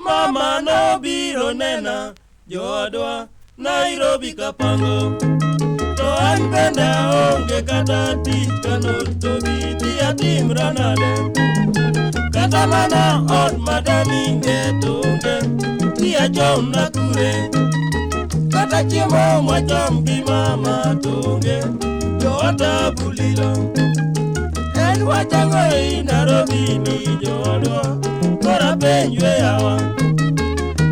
Mama nobiro nena joodwa Nairobi kapango. To an bende aonge kata tich kano to bi atimra nade. Kata mana ot madaninde to onge, ti achomna kure. Kata chiemo mwacham gi mama to onge, joota bulilo. En wach ang'o ei Nairobi ni joodwa, koro apenjwe yawa.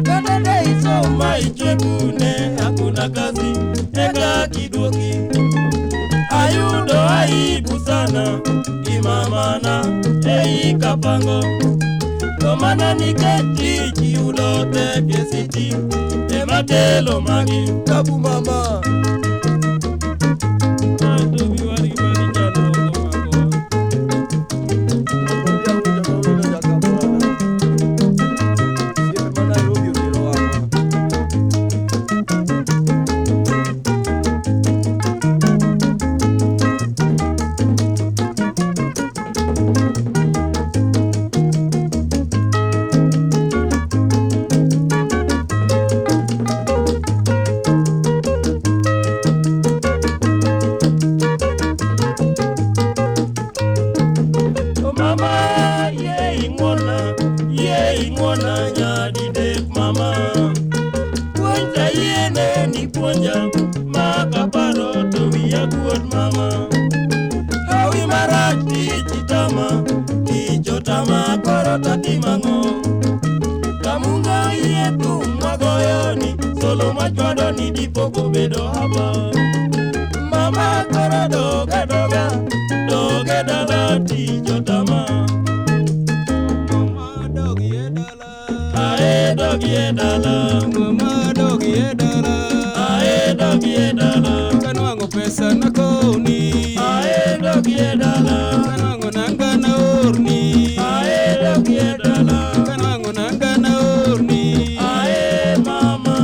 Kata de isoma ichwe kune, hakuna kazi, eka kiduoki. Ayudo aibu sana gi mamana ei kapango. To mana nikech tich yudo tek e city, ema kelo magi. Tabu mama. Tobi war gi magi chandruok omakowa. Obi awinjo kawuono jaka bwana. Osiepe ma Nairobi otero wang'wa. To mama yie ing'wona, yie ing'wona nyadidek mama. Puonj tayiene ni puonja, ma kaparo to wiya kuot mama. Hawi marach tich itama, tich otama koro tatim ang'o? Kamungo yie thum magoyoni, solo machwado ni dipo kobedo haba. Mama koro dog adoga, dog e dala tich otama. Mama dogi e dala. Ae dogi e dala, Mama dogi e dala. Ae dogi e dala, Kanwang'o pesa nakowni. Ae dogi e dala, Kanwang'o nanga naorni. Ae dogi e dala, Kanwang'o nanga naorni. Ae mama,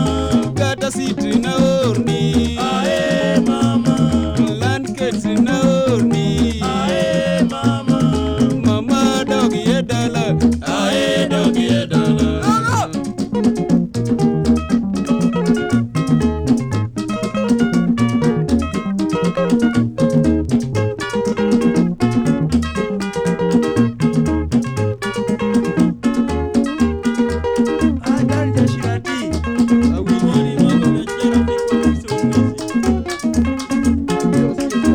Kata siti naorni. Ae mama, Blanket naorni. Ae mama, Mama dogi e dala. Ae dogi e dala. Adari jashirati. Awinji. Mori mago biashara piko uso mwezi. Ambia osiepa.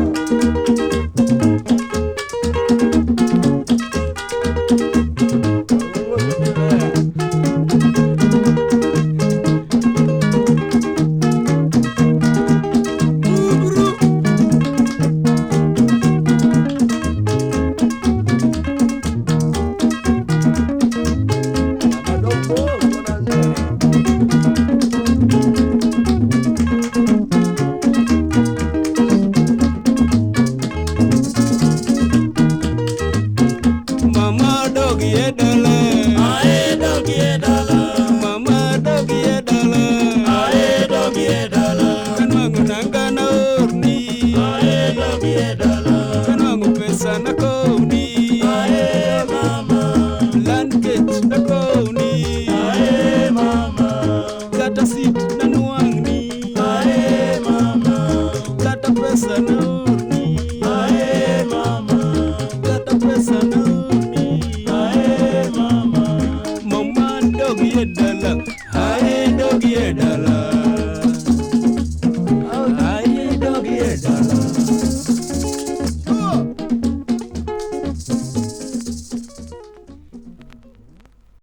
Awuoth oteroya. Bubru. Mama dog bor kod anyore. Mama dogi e dala. Ae dogi e dala, Mama dogi e dala. Ae dogi e dala, Kanwang'o nanga naorni. Ae dogi e dala, Kanwang'o pesa nakowni. Ae mama, Blanket nakowni. Ae mama, Kata sit nanwang'ni. Ae mama, Kata pesa naorni. Ae mama, Kata pesa naorni. Ae mama, Mama dogi e dala. Ae dogi e dala. Ae dogi e dala.